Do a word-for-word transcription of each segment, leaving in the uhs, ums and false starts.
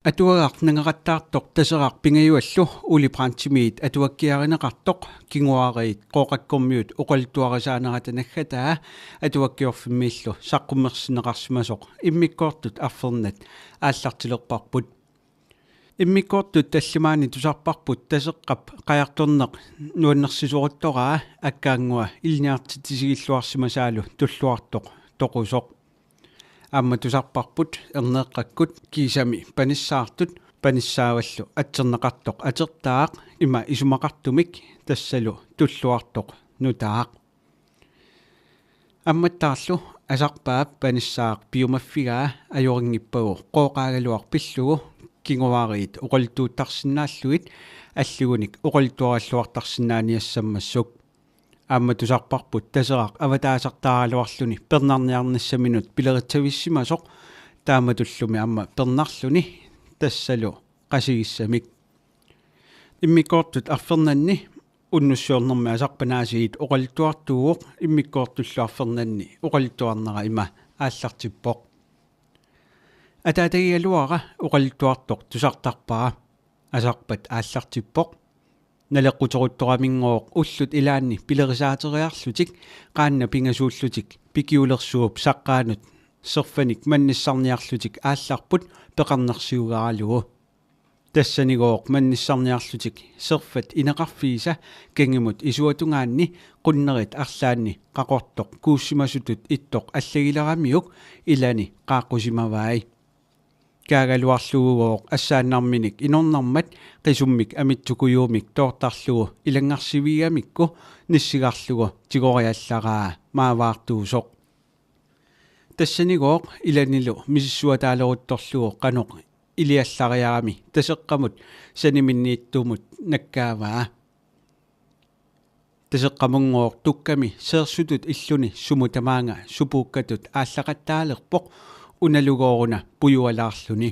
Atuagaq nangeqattaartoq Taseraq pingajuallu Ole Brandtimit atuakkiarineqartoq kinguaariit Qooqakkormiut oqaluttuarisaanerata naggataa Atuakkiorfimmiillu saqqummersinneqarsimasoq immikkoortut arfernat aallartilerparput. Immikkoortut tallimaanni tusarparput Taseqqap qajartorneq nuannersisoruttoraa akkaangua ilinniartitsisigilluarsimasaalu Tulluartoq toqusoq. Aamma tusarparput Erneeqqakkut kiisami panissaartut, panissaavallu atserneqartoq atertaaq ima isumaqartumik, tassalu Tulluartoq nutaaq. Ammattaarlu Asarpaap panissaaq piumaffigaa ajorinngippagu Qooqaagaluaq pillugu kinguaariit oqaluttuuttarsinnaallugit alligunik oqaluttuaralluartarsinnaaniassammassuk. Aamma tusarparput Taseraq avataasartaaraluarluni pernarniarnissaminut pileritsavissimasoq, taamatullumi aamma pernarluni, tassalu qasigissamik. Immikkoortut arfernanni unnussiornermi Asarpanaasiit oqaluttuartuuvoq, immikkoortullu arfernanni oqaluttuarnera ima aallartippoq. Ataatagigaluara oqaluttuartoq tusartarpara. Asarpat aallartippoq. Naleqquteruttoraminngooq ullut ilaanni pilerisaateriarlutik qaannat pingasuullutik pikiulersuup saqqaanut serfanik mannissarniarlutik aallarput peqarnersiugaralugu. Tassanigooq mannissarniarlutik serfat ineqarfiisa kangimut isuatungaanni qunnerit arlaanni qaqortoq kuussimasutut ittoq allagileramiuk ilani qaaqqusimavai. Kaagaluarlugugooq assaannarminik inornarmat qisummik amitsukujuumik toortarlugu ilanngarsivigigamikku nissigarlugu tigoriallaraa maavaartuusoq. Tassanigooq ilanilu misissuataaleruttorlugu qanoq iliallariarami Taseqqamut saniminniittumut nakkaavaa. Taseqqamunngooq tukkami seersutut illuni sumut tamaanga supuukkatut aallaqattaalerpoq unalugooruna pujualaarluni.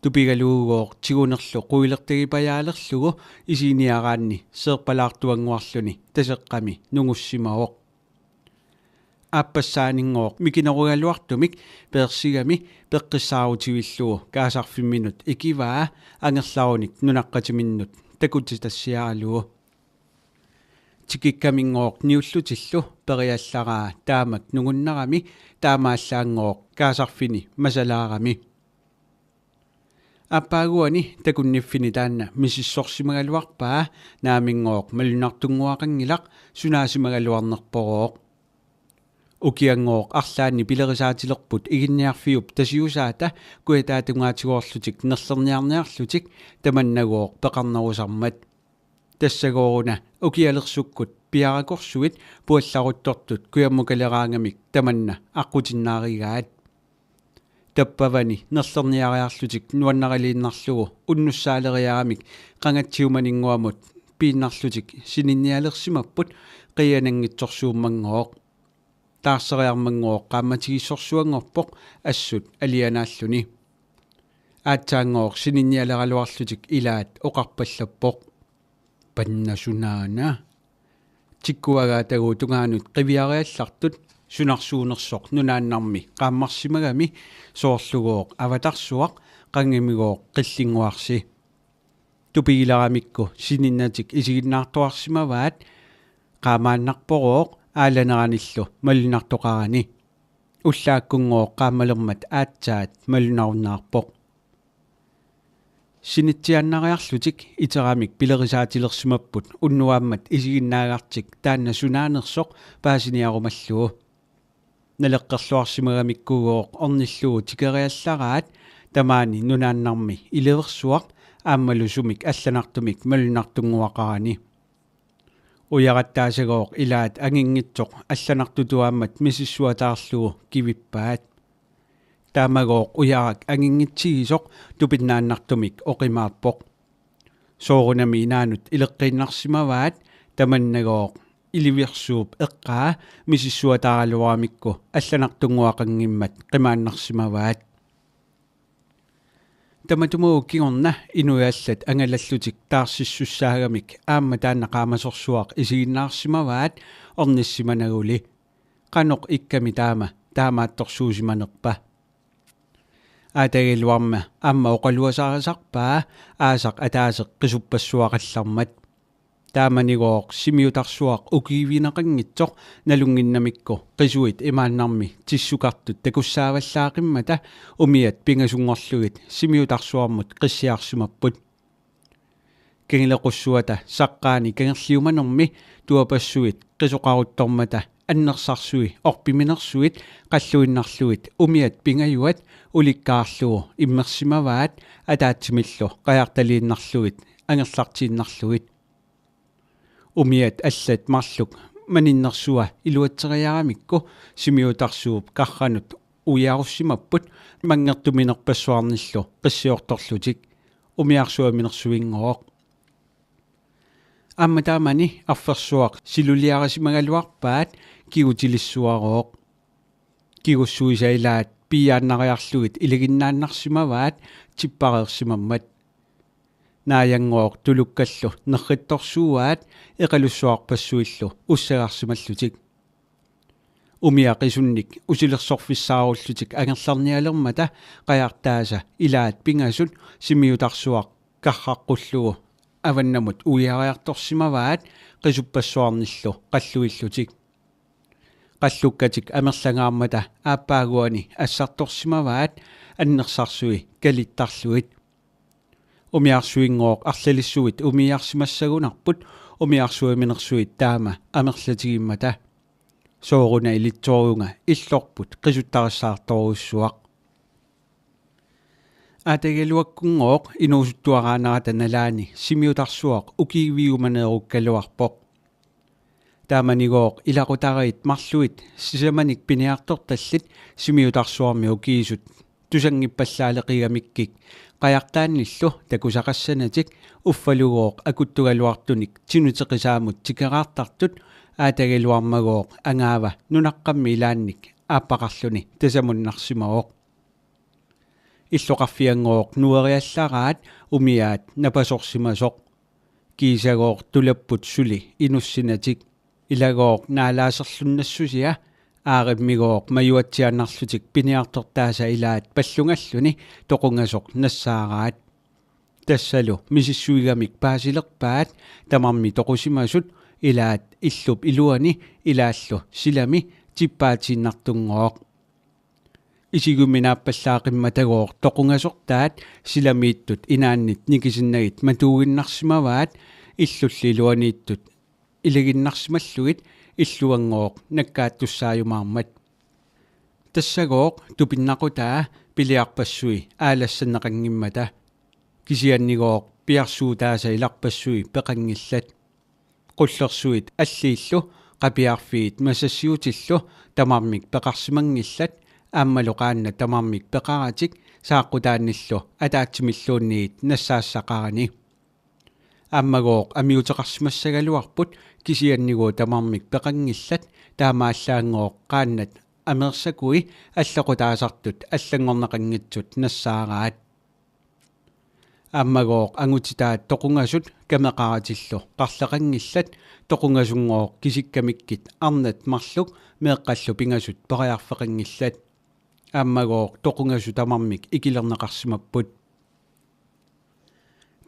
Tupigalugugooq tigunerlu quilertagipajaalerlugu isiginiaraanni seerpalaartuannguarluni Taseqqami nungussimavoq. Aappassaanninngooq mikinerugaluartumik peersigami peqqissaarutivillugu kaasarfimminut ikivaa angerlarunik nunaqqatiminnut takutitassiaralugu. Tikikkaminngooq niullutillu periallaraa taamak nungunnerami, taamaallaanngooq kaasarfini masalaarami. Aappaaguani takunniffini taanna misissorsimagaluarpaa, naaminngooq malunnartunnguaqanngilaq, sunaasimagaluarnerporooq. Ukianngooq arlaanni pilerisaatilerput Iginniarfiup Tasiusaata kujataatungaatigoorlutik nerlerniarniarlutik tamannagooq peqarnerusarmat. Tassagooruna ukialersukkut piarakorsuit puallaruttortut kujammukaleraangamik tamanna aqqutinnaarigaat. Tappavani nerlerniariarlutik nuannariliinnarlugu unnussaaleriaramik qangatsiumaninnguamut piinnarlutik sininnialersimapput qiiananngitsorsuummanngooq. Taarseriarmanngooq qaammatigissorsuanngorpoq assut alianaalluni. Aatsaanngooq sininnialeraluarlutik ilaat oqarpallappoq: Panna sunaana. Tikkuagaatagut tungaanut qiviariallartut sunarsuunersoq nunaannarmi qaammarsimagami, soorlugooq avatarsuaq, qangamigooq qillinnguarsi. Tupigileramikku sininnatik isiginnaartuarsimavaat, qaamaannarporooq aalaneranillu malunnartoqarani. Ullaakkunngooq qaammalermat aatsaat malunnarunnaarpoq. Sinitsiaannariarlutik iteramik pilerisaatilersimapput unnuaammat isiginnaagartik taanna sunaanersoq paasiniarumallugu. Naleqqerluarsimagamikkugooq ornillugu tikeriallaraat tamaani nunaannarmi iliversuaq aammalu sumik allanartumik malunnartunnguaqarani. Ujarattaasagooq ilaat anginngitsoq allanartutuaammat misissuataarlugu kivippaat. Taamagooq ujarak anginngitsigisoq tupinnaannartumik oqimaappoq. Soorunami inaanut ileqqiinnarsimavaat, tamannagooq iliversuup eqqaa misissuataaraluaramikku allanartunnguaqanngimmat qimaannarsimavaat. Tamatumuup kingorna inuit allat angalallutik taarsissussaagamik aamma taanna qaamasorsuaq isiginnaarsimavaat ornissimanaguli. Qanoq ikkami taama taamaattorsuusimanerpa? Aatagigaluarma aamma oqaluasarisarpaa aasaq ataaseq qisuppassuaqallarmat. Taamanigooq Simiutarsuaq ukiivigineqanngitsoq nalunnginnamikku qisuit imaannarmi tissukartut takussaavallaaqimmata umiat pingasunngorlugit Simiutarsuarmut qissiarsimapput. Kangilequssuata saqqaani kangerliumanermi tuapassuit qisoqaruttormata annersarsui orpiminersuit qalluinnarlugit umiat pingajuat ulikkaarlugu immersimavaat ataatsimillu qajartaliinnarlugit angerlartiinnarlugit. Umiat allat marluk maninnersua iluatseriaramikku Simiutarsuup qarranut uiarussimapput manngertuminerpassuarnillu qissiortorlutik, umiarsuaminersuinngooq. Aamma taamani arfersuaq siluliarisimagaluarpaat kigutilissuarooq. Kigussuisa ilaat piiaannariarlugit ilaginnaannarsimavaat tippareersimammat. Naajanngooq tulukkallu nerrittorsuuaat eqalussuarpassuillu ussagarsimallutik. Umiaq qisunnik usilersorfissaarullutik angerlarnialermata qajartaasa ilaat pingasut Simiutarsuaq qarraqqullugu avannamut uiariartorsimavaat qisuppassuarnillu qalluillutik. Qallukkatik amerlangaarmata aappaaguani assartorsimavaat annersarsui kalittarlugit. Umiarsuinngooq arlalissuit umiarsimassagunarput umiarsuaminersuit taama amerlatigimmata. Sooruna ilitsoorunga illorput qisuttarissaartorujussuaq. Aatagigaluakkunngooq inuusuttuaraanerata nalaani Simiutarsuaq ukiivigiumaneerukkaluarpoq. Taamanigooq ilaqutariit marluit sisamanik piniartortallit Simiutarsuarmi ukiisut tusanngippallaaleqigamikkik qajartaannillu takusaqassanatik uffalugooq akuttugaluartunik Tinuteqisaamut tikeraartartut aatagigaluarmagooq angaava nunaqqammi ilaannik aappaqarluni tasamunnarsimavoq. Illoqarfianngooq nueriallaraat umiaat napasorsimasoq. Kiisagooq tulapput suli inussinatik. Ilagooq naalaaserlunnassusia, aarimmigooq majuatsiaannarlutik piniartortaasa ilaat pallungalluni toqungasoq nassaaraat. Tassalu misissuigamik paasilerpaat tamarmik toqusimasut ilaat illup iluani ilaallu silami tippaatiinnartunngooq. Isigummi naappallaaqimmata gooq toqungasortaat silamiittut inaannit nikisinnagit matuuginnarsimavaat illulli iluaniittut ilaginnarsimallugit illuanngooq nakkaattussaajumaarmat. Tassagooq tupinnaqutaa piliarpassui aalassanneqanngimmata. Kisiannigooq piarsuutaasa ilarpassui peqanngillat. Qullersuit alliillu qapiarfiit masassiutillu tamarmik peqarsimanngillat, aammalu qaannat tamarmik peqaratik saaqqutaannillu ataatsimilluunniit nassaassaqarani. Aammagooq amiuteqarsimassagaluarput kisiannigooq tamarmik peqanngillat, taamaallaanngooq qaannat ameersakui allequtaasartut allanngorneqanngitsut nassaaraat. Aammagooq angutitaat toqungasut kameqaratillu qarleqanngillat, toqungasunngooq kisikkamikkit arnat marluk meeqqallu pingasut periarfeqanngillat. Aammagooq toqungasut tamarmik ikilerneqarsimapput.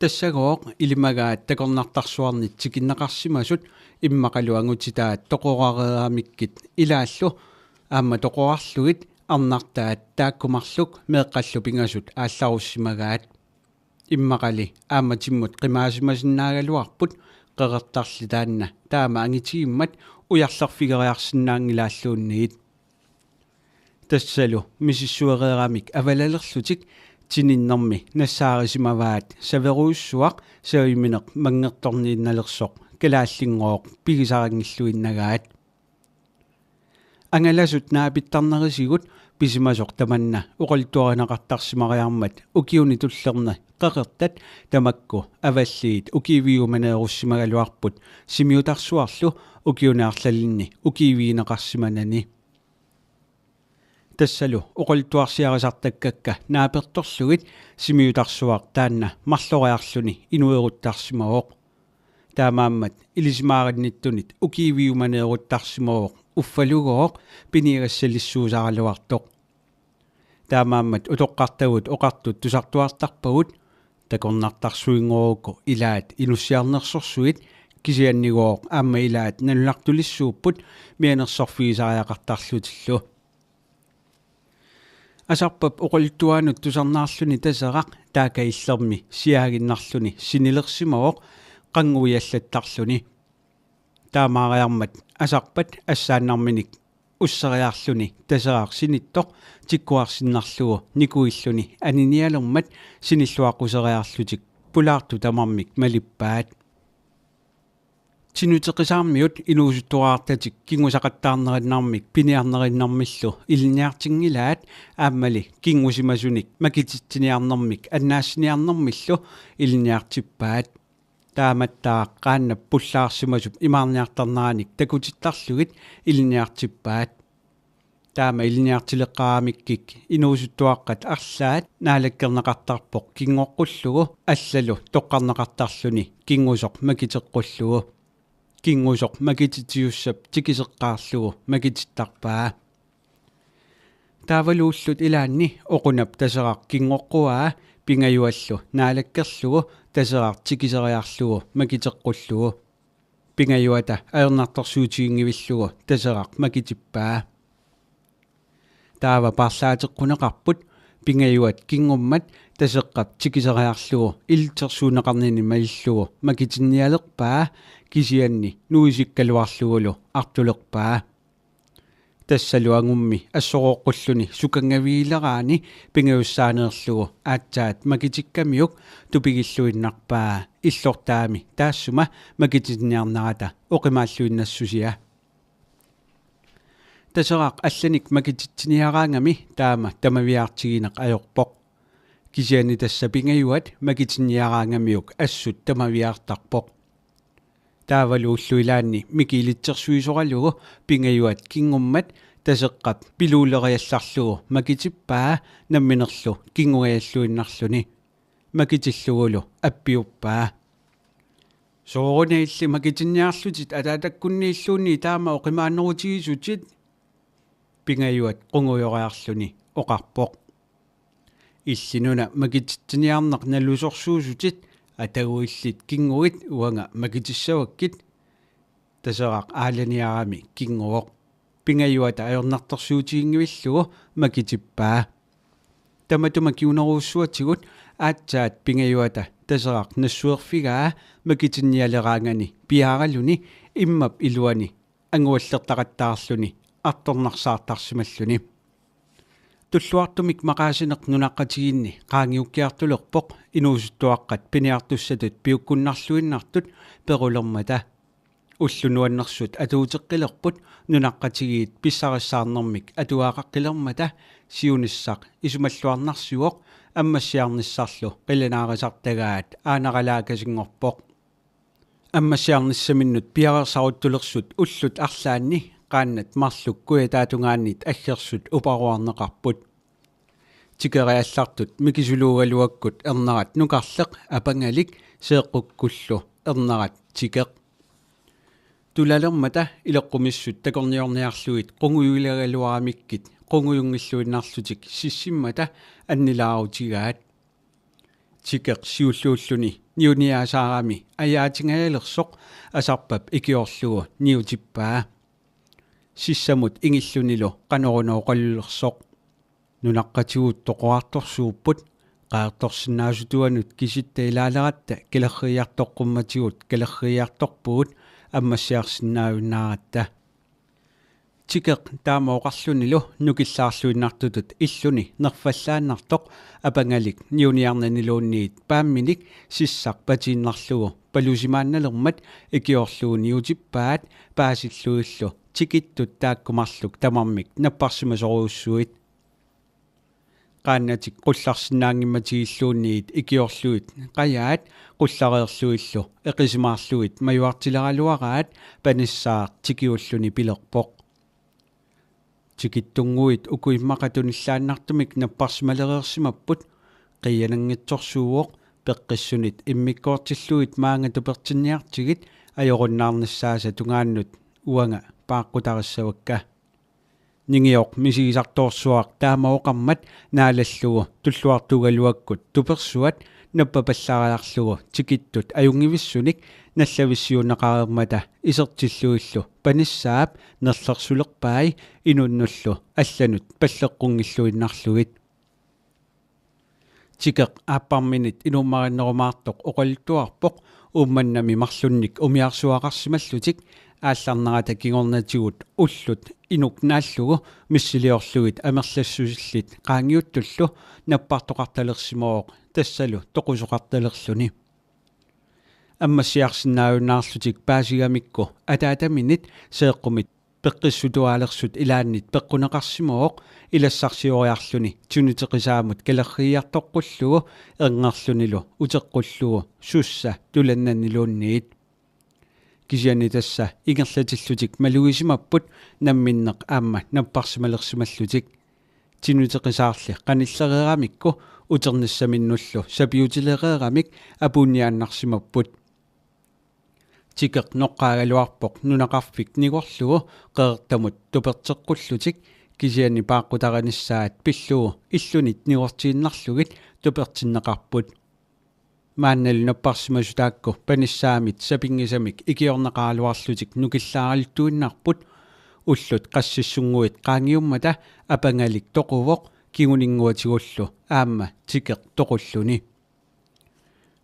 Tassagooq ilimagaat takornartarsuarnit tikinneqarsimasut immaqalu angutitaat toqorareeramikkit ilaallu aamma toqorarlugit arnartaat taakku marluk meeqqallu pingasut aallarussimagaat. Immaqali aamma timmut qimaasimasinnaagaluarput qeqertarli taanna taama angitigimmat ujarlerfigeriarsinnaanngilaarluunniit. Tassalu misissuereeramik avalalerlutik tininnermi nassaarisimavaat saverujussuaq savimineq manngertorniinnalersoq kalaallinngooq pigisarinngilluinnagaat. Angalasut naapittarnerisigut pisimasoq tamanna oqaluttuarineqartarsimariarmat ukiuni tullerni qeqertat tamakku avalliit ukiivigiumaneerussimagaluarput Simiutarsuarlu ukiuni arlalinni ukiivigineqarsimanani. Tassalu oqaluttuarsiarisartakkakka naapertorlugit Simiutarsuaq taanna marloriarluni inueruttarsimavoq. Taamaammat ilisimaarinnittunit ukiivigiumaneeruttarsimavoq uffalugooq piniagassalissuusaraluartoq. Taamaammat utoqqartagut oqartut tusartuartarpagut, takornartarsuinngorukku ilaat inussiarnersorsuit, kisiannigooq aamma ilaat nalunartulissuupput mianersorfigisariaqartarlutillu. Asarpap oqaluttuaanut tusarnaarluni Taseraq taaka illermi siaaginnarluni sinilersimavoq qannguiallattarluni. Taamaariarmat Asarpat assaannarminik usseriarluni Taseraq sinittoq tikkuarsinnarlugu nikuilluni aninialermat sinilluaqquseriarlutik pulaartut tamarmik malippaat. Tinuteqisaarmiut inuusuttuaraartatik kingusaqattaarnerinnarmik piniarnerinnarmillu ilinniartinngilaat, aammali kingusimasunik makititsiniarnermik annaassiniarnermillu ilinniartippaat. Taamattaaq qaannap pullaarsimasup imaarniartarneranik takutittarlugit ilinniartippaat. Taama ilinniartileqqaaramikkik inuusuttuaqqat arlaat naalakkerneqartarpoq kingoqqullugu, allalu toqqarneqartarluni kingusoq makiteqqullugu. Kingusoq makititiussap tikiseqqaarlugu makitittarpaa. Taavalu ullut ilaanni Oqunap Taseraq kingoqquaa Pingajuallu naalakkerlugu Taseraq tikiseriarlugu makiteqqullugu. Pingajuata ajornartorsiutiginngivillugu Taseraq makitippaa. Taava paarlaateqquneqarput Pingajuat kingummat Taseqqap tikiseriarlugu ilitsersuunneqarnini malillugu makitinnialerpaa, kisianni nuisikkaluarlugulu artulerpaa. Tassalu angummi assorooqqulluni sukanngavigileraani Pingajussaaneerlugu aatsaat makitikkamiuk tupigilluinnarpaa illortaami taassuma makitinniarnerata oqimaalluinnassusia. Taseraq allanik makititsiniaraangami taama tamaviaartigineq ajorpoq. Kisianni tassa Pingajuat makitinniaraangamiuk assut tamaviaartarpoq. Taavalu ullut ilaanni Miki ilitsersuisoralugu Pingajuat kingummat Taseqqap piluuleriallarlugu makitippaa namminerlu kingugajalluinnarluni. Makitillugulu appiuppaa: "Sooruna illit makitinniarlutit ataatakkunniilluunniit taama oqimaanerutigisutit?" Pingajuat qungujoriarluni oqarpoq: "Illit una makititsiniarneq nalusorsuusutit, atagu illit kinguit uanga makitissavakkit." Taseraq aalaniarami kinguvoq. Pingajuata ajornartorsiutiginngivillugu makitippaa. Tamatuma kingunerujussuatigut aatsaat Pingajuata Taseraq nassuerfigaa makitinnialeraangani piaaraluni immap iluani anguallertaqattaarluni artornarsaartarsimalluni. Tulluartumik maqaasineq nunaqqatigiinni qaangiukkiartulerpoq inuusuttuaqqat piniartussatut piukkunnarluinnartut perulermata. Ullut nuannersut atuuteqqilerput nunaqqatigiit pissarissaarnermik atugaqaqqilermata siunissaq isumalluarnarsivoq ammassiarnissarlu qilanaarisartagaat aaneralaakasinngorpoq. Ammassiarnissaminnut piareersaruttulersut ullut arlaanni qaannat marluk kujataatungaanniit aggersut uparuarneqarput. Tikeriallartut mikisuluugaluakkut ernerat Nukarleq apangalik seeqqukkullu ernerat Tikeq. Tulalermata ileqqumissut takorniorniarlugit qungujulagaluaramikkit qungujunngilluinnarlutik sissimmata annilaarutigaat. Tikeq siulliulluni niuniaasaarami ajaatingajalersoq Asarpap ikiorlugu niutippaa. Sissamut ingillunilu qanoruna oqalulersoq: "Nunaqqatigut toqorartorsuupput, qajartorsinnaasutuanut kisitta ilaaleratta kalerriiartoqqummatigut kalerriiartorpugut ammassiarsinnaajunnaaratta." Tikeq taama oqarlunilu nukillaarluinnartutut illuni nerfallaannartoq apangalik niuniarnaniluunniit paamminik sissaq patiinnarlugu palusimaannalermat ikiorlugu niutippaat paasillugillu tikittut taakku marluk tamarmik napparsimasorujussuit. Qaannatik qullarsinnaanngimmatigilluunniit ikiorlugit qajaat qullareerlugillu eqisimaarlugit majuartileraluaraat panissaaq tikiulluni pilerpoq: "Tikittunnguit uku immaqa tunillaannartumik napparsimalereersimapput, qiiananngitsorsuuvoq peqqissunit immikkoortillugit maanga tupertinniartigit ajorunnaarnissaasa tungaannut uanga paaqqutarissavakka." Ningioq misigisartorsuaq taama oqarmat naalallugu tulluartuugaluakkut tupersuat nappapallaariarlugu tikittut ajunngivissunik nallavissiuunneqareermata isertillugillu panissaap nerlersulerpai inunnullu allanut palleqqunngilluinnarlugit. Tikeq aapparminit inuummarinnerumaartoq oqaluttuarpoq Uummannami marlunnik umiarsuaqarsimallutik aallarnerata kingornatigut ullut inuk naallugu missiliorlugit amerlassusillit qaangiuttullu nappartoqartalersimavoq tassalu toqusoqartalerluni. Ammassiarsinnaajunnaarlutik paasigamikku ataataminit seeqqumit peqqissutuaalersut ilaannit peqquneqarsimavoq ilassarsioriarluni Tinuteqisaamut kalerriiartoqqullugu erngerlunilu uteqqullugu sussa tulannaniluunniit. Kisianni tassa ingerlatillutik malugisimapput namminneq aamma napparsimalersimallutik. Tinuteqisaarli qanillereeramikku uternissaminnullu sapiutilereeramik apuunniaannarsimapput. Tikeq noqqaagaluarpoq nunaqarfik nigorlugu qeqertamut tuperteqqullutik kisianni paaqqutarinissaat pillugu illunit nigortiinnarlugit tupertinneqarput. Maannalu napparsimasut taakku panissaamit sapinngisamik ikiorneqaraluarlutik nukillaaraluttuinnarput ullut qassissunnguit qaangiummata apangalik toquvoq kinguninnguatigullu aamma Tikeq toqulluni.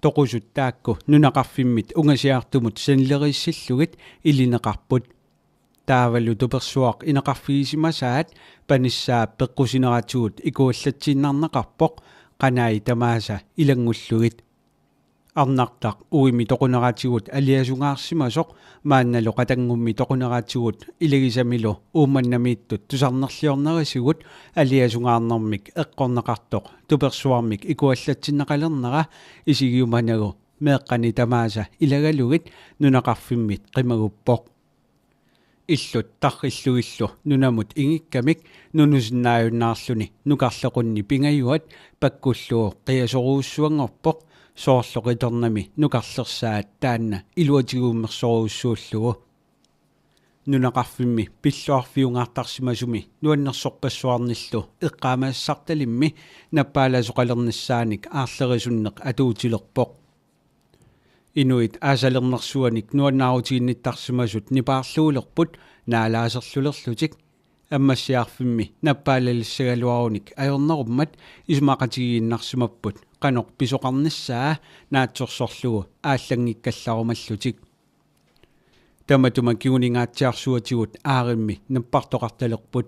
Toqusut taakku nunaqarfimmit ungasiartumut sanileriissillugit ilineqarput. Taavalu tupersuaq ineqarfigisimasaat panissaap peqqusineratigut ikuallatsiinnarneqarpoq qanai tamaasa ilanngullugit. Arnartaq uimi toquneratigut aliasungaarsimasoq maannalu qatanngummi toquneratigut ilagisamilu Uummannamiittut tusarnerliornerisigut aliasungaarnermik eqqorneqartoq tupersuarmik ikuallatsinneqalernera isigiumanagu meeqqani tamaasa ilagalugit nunaqarfimmit qimaguppoq. Illut tarrillugillu nunamut ingikkamik nunusinnaajunnaarluni nukarlequnni Pingajuat pakkullugu qiasorujussuanngorpoq soorlu qitornami nukarlersaat taanna iluatigiummersorujussuullugu. Nunaqarfimmi pilluarfiungaartarsimasumi nuannersorpassuarnillu eqqaamasassartalimmi nappaalasoqalernissaanik aarlerisunneq atuutilerpoq. Inuit aasalernersuanik nuannaarutiginnittarsimasut nipaarluulerput naalaaserlulerlutik. Ammassiarfimmi nappaalalissagaluarunik ajornerummat isumaqatigiinnarsimapput qanoq pisoqarnissaa naatsorsorlugu aallanngikkallarumallutik. Tamatuma kinguningaatsiarsuatigut aarimmi nappartoqartalerput.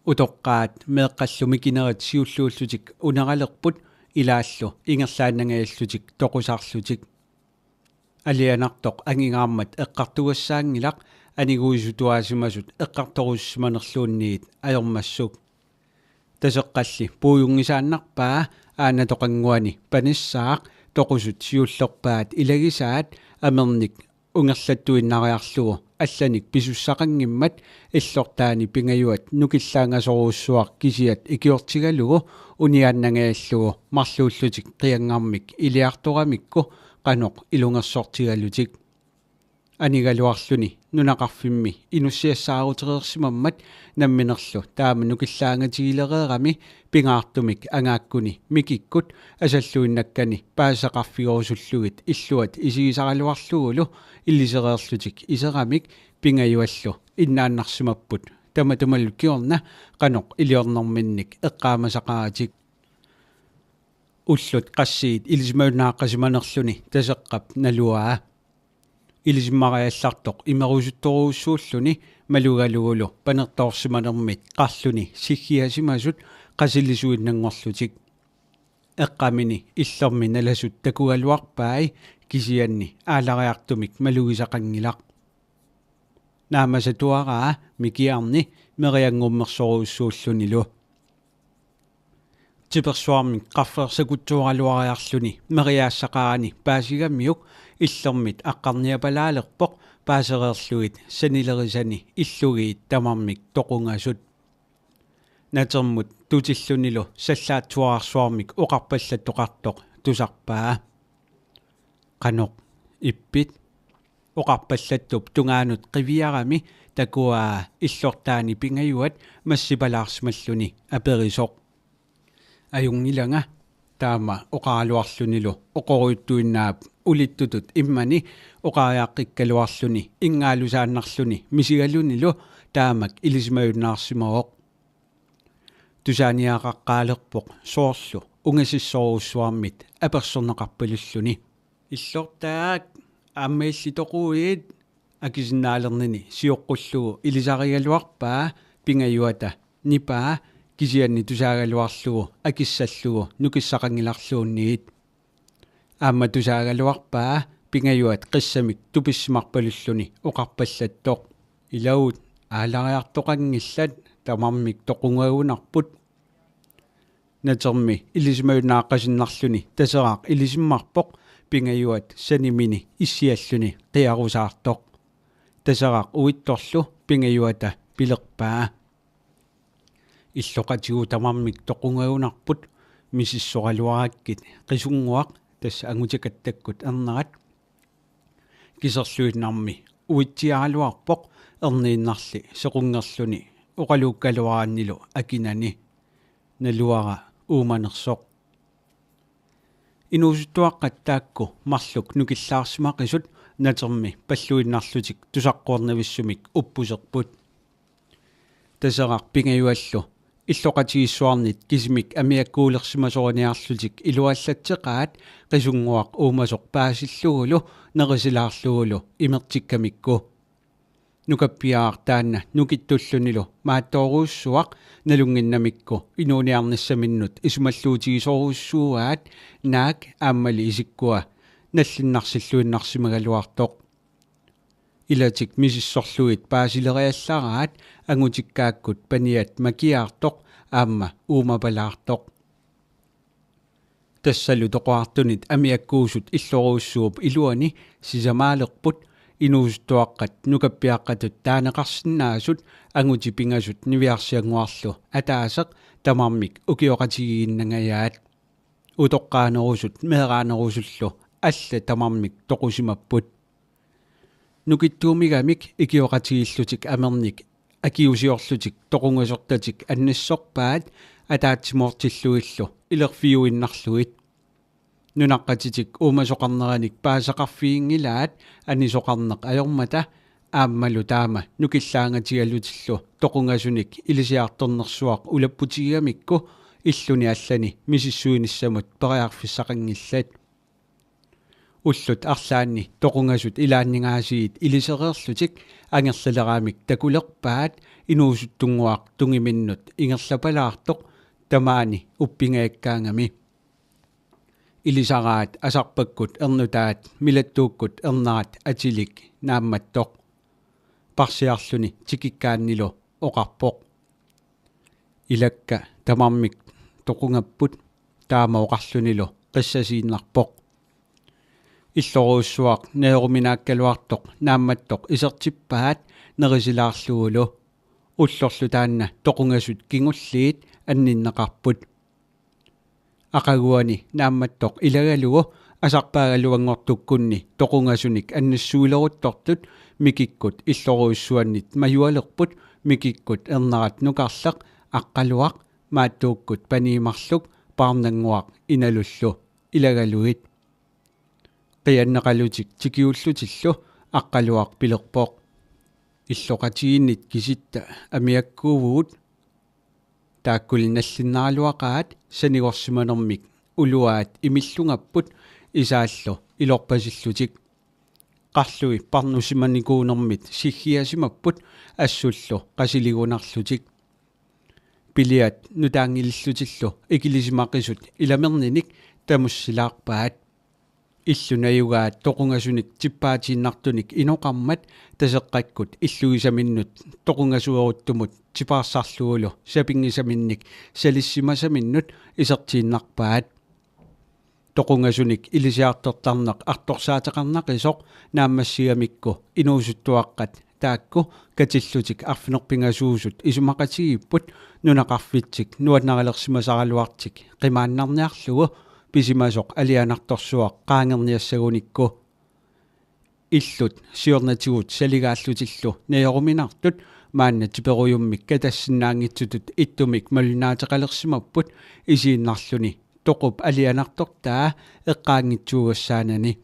Utoqqaat meeqqallu mikinerit siulliullutik uneralerput ilaallu ingerlaannangajallutik toqusarlutik. Alianartoq angingaarmat eqqartugassaanngilaq aniguisutuaasimasut eqqartorussimanerluunniit ajormassuk. Taseqqalli puujunngisaannarpaa aanatoqannguani panissaaq toqusut siullerpaat ilagisaat amernik ungerlattuinnariarlugu allanik pisussaqanngimmat illortaani Pingajuat nukillaangasorujussuaq kisiat ikiortigalugu uniaannangajallugu marluullutik qianngarmik iliartoramikku qanoq ilungersortigalutik. Anigaluarluni nunaqarfimmi inussiassaarutereersimammat namminerlu taama nukillaangatigilereerami pingaartumik angaakkuni mikikkut asalluinnakkani paasisaqarfigerusullugit illuat isigisaraluarlugulu ilisereerlutik iseramik Pingajuallu innaannarsimapput tamatumalu kingorna qanoq iliornerminnik eqqaamasaqaratik. Ullut qassiit ilisimajunnaaqasimanerluni Taseqqap naluaa. Ilisimmariallartoq imerusuttorujussuulluni malugalugulu panertoorsimanermit qarluni siggiasimasut qasilisuinnanngorlutik. Eqqamini illermi nalasut takugaluarpai kisianni aalariartumik malugisaqanngilaq. Naamasatuaraa mikiarni merianngummersorujussuullunilu. Tipersuarmik qarfeersakutsuaraluariarluni meriaassaqarani paasigamiuk illermit aqqarniapalaalerpoq paasereerlugit sanilerisani illugiit tamarmik toqungasut. Natermut tutillunilu sallaatsuararsuarmik oqarpallattoqartoq tusarpaa: Qanoq ippit? Oqarpallattup tungaanut qiviarami takuaa illortaani Pingajuat massipalaarsimalluni aperisoq: Ajunngilanga. Taama oqaraluarlunilu oqorujuttuinnaap ulittutut immani oqariaqqikkaluarluni inngaalusaannarluni misigalunilu taamak ilisimajunnaarsimavoq. Tusaaniaqaqqaalerpoq soorlu ungasissorujussuarmit apersorneqarpalulluni: Illortaak, aamma illit toquit? Akisinnaalernini sioqqullugu ilisarigaluarpaa Pingajuata nipaa, kisianni tusaagaluarlugu akissallugu nukissaqanngilarluunniit. Aamma tusaagaluarpaa Pingajuat qissamik tupissimarpalulluni oqarpallattoq: Ilavut, aalariartoqanngillat, tamarmik toqungagunarput. Natermi ilisimajunnaaqqasinnarluni Taseraq ilisimmarpoq Pingajuat sanimini issialluni qiarusaartoq. Taseraq uittorlu Pingajuata pilerpaa: Illoqatigut tamarmik toqungagunarput, misissoraluarakkit Qisunnguaq, tassa angutikattakkut ernerat. Kiserluinnarmi uitsiaraluarpoq erniinnarli sequnngerluni oqaluukkaluaraannilu akinani. Naluara uumanersoq. Inuusuttuaqqat taakku marluk nukillaarsimaqisut natermi palluinnarlutik tusaqquarnavissumik uppuserput. Taseraq Pingajuallu illoqatigiissuarnit kisimik amiakkuulersimasoriniarlutik iluallatseqaat Qisunnguaq uumasoq paasillugulu nerisilaarlugulu imertikkamikku. Nukappiaraq taanna nukittullunilu maattoorujussuaq nalunnginnamikku inuuniarnissaminnut isumalluutigisorujussuuaat, naak aammali isikkua nallinnarsilluinnarsimagaluartoq. Ilatik misissorlugit paasileriallaraat angutikkaakkut paniat Makiaartoq aamma Uumapalaartoq. Tassalu toqorartunit amiakkuusut illorujussuup iluani sisamaalerput, inuusuttuaqqat nukappiaqqatut taaneqarsinnaasut angutit pingasut niviarsiannguarlu ataaseq tamarmik ukioqatigiinnangajaat. Utoqqaanerusut meeraanerusullu allat tamarmik toqusimapput. Nukittuumigamik ikioqatigiillutik amernik akiusiorlutik toqungasortatik annissorpaat ataatsimoortillugillu ilerfiuinnarlugit. Nunaqqatitik uumasoqarneranik paasisaqarfiginngilaat anisoqarneq ajormata, aammalu taama nukillaangatigalutillu toqungasunik ilisiartornersuaq ulapputigigamikku illuni allani misissuinissamut periarfissaqanngillat. Ullut arlaanni toqungasut ilaanningaasiit ilisereerlutik angerlaleraamik takulerpaat inuusuttunnguaq tungiminnut ingerlapalaartoq tamaani uppingajakkaangami. Ilisaraat asarpakkut ernutaat milattuukkut ernerat atilik Naammattoq. Parsiarluni tikikkaannilu oqarpoq: Ilakka tamarmik toqungapput. Taama oqarlunilu qissasiinnarpoq. Illorujussuaq neeruminaakkaluartoq Naammattoq isertippaat nerisilaarlugulu. Ullorlu taanna toqungasut kingulliit anninneqarput. Aqaguani Naammattoq ilagalugu asarpaagaluanngortukkunni toqungasunik annissuileruttortut mikikkut illorujussuannit majualerput, mikikkut ernerat nukarleq Aqqaluaq, maattuukkut paniimarluk Paarnannguaq inalullu ilagalugit. Qianneqalutik tikiullutillu Aqqaluaq pilerpoq: Illoqatigiinnit kisitta amiakkuuvugut. Taakkuli nallinnaraluaqaat sanigorsimanermik uluaat imillungapput isaallu ilorpasillutik. Qarlui parnusimanikuunermit siggiasimapput assullu qasiligunarlutik. Piliat nutaanngilillutillu ikilisimaqisut ilamerninik tamussilaarpaat. Illu najugaat toqungasunik tippaatiinnartunik inoqarmat Taseqqakkut illugisaminnut toqungasueruttumut tipaarsarlugulu sapinngisaminnik salissimasaminnut isertiinnarpaat. Toqungasunik ilisiartortarneq artorsaateqarnaqisoq naammassigamikku inuusuttuaqqat taakku katillutik arfineq-pingasuusut isumaqatigiipput nunaqarfitsik nuannarilersimasaraluartik qimaannarniarlugu pisimasoq alianartorsuaq qaangerniassagunikku. Illut siornatigut saligaallutillu najoruminartut maanna tiperujummik katassinnaanngitsutut ittumik malunnaateqalersimapput, isiinnarluni toqup alianartortaa eqqaanngitsuugassaanani.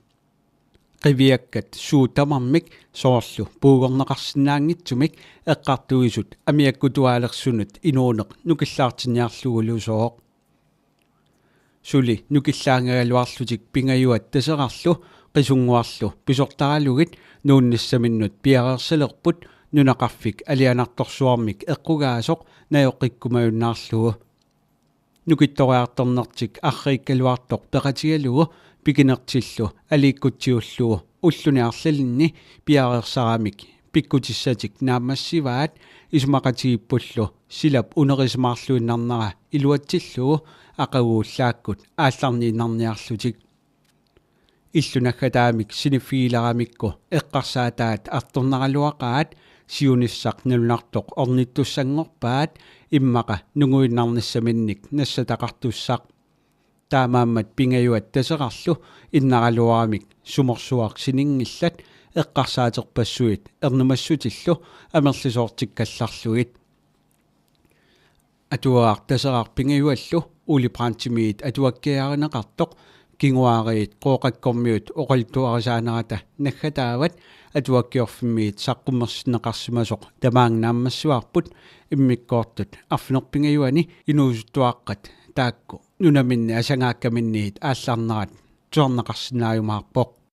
Qiviakkat suut tamarmik soorlu puigorneqarsinnaanngitsumik eqqartuisut amiakkutuaalersunut inuuneq nukillaartinniarlugulusooq. Suli nukillaangagaluarlutik Pingajuat Taserarlu Qisunnguarlu pisortaralugit nuunnissaminnut piareersalerput nunaqarfik alianartorsuarmik eqqugaasoq najoqqikkumajunnaarlugu. Nukittoriartornertik arriikkaluartoq peqatigalugu pikinertillu aliikkutsiullugu ulluni arlalinni piareersaramik pikkutissatik naammassivaat isumaqatigiippullu silap unerisimaarluinnarnera iluatsillugu aqaguullaakkut aallarniinnarniarlutik. Illu naggataamik siniffigileramikku eqqarsaataat artornaraluaqaat siunissaq nalunartoq ornittussanngorpaat immaqa nunguinnarnissaminnik nassataqartussaq. Taamaammat Pingajuat Taserarlu innaraluaramik sumorsuaq sininngillat eqqarsaaterpassuit ernumassutillu amerlisoortikkallarlugit. Atuagaq Taseraq Pingajuallu Ole Brandtimiit atuakkiarineqartoq kinguaariit Qooqakkormiut oqaluttuarisaanerata naggataavat Atuakkiorfimmiit saqqummersinneqarsimasoq tamaanga naammassivarput immikkoortut arfineq-pingajuanni inuusuttuaqqat taakku nunaminni asagaakkaminniit aallarnerat tusarneqarsinnaajumaarpoq.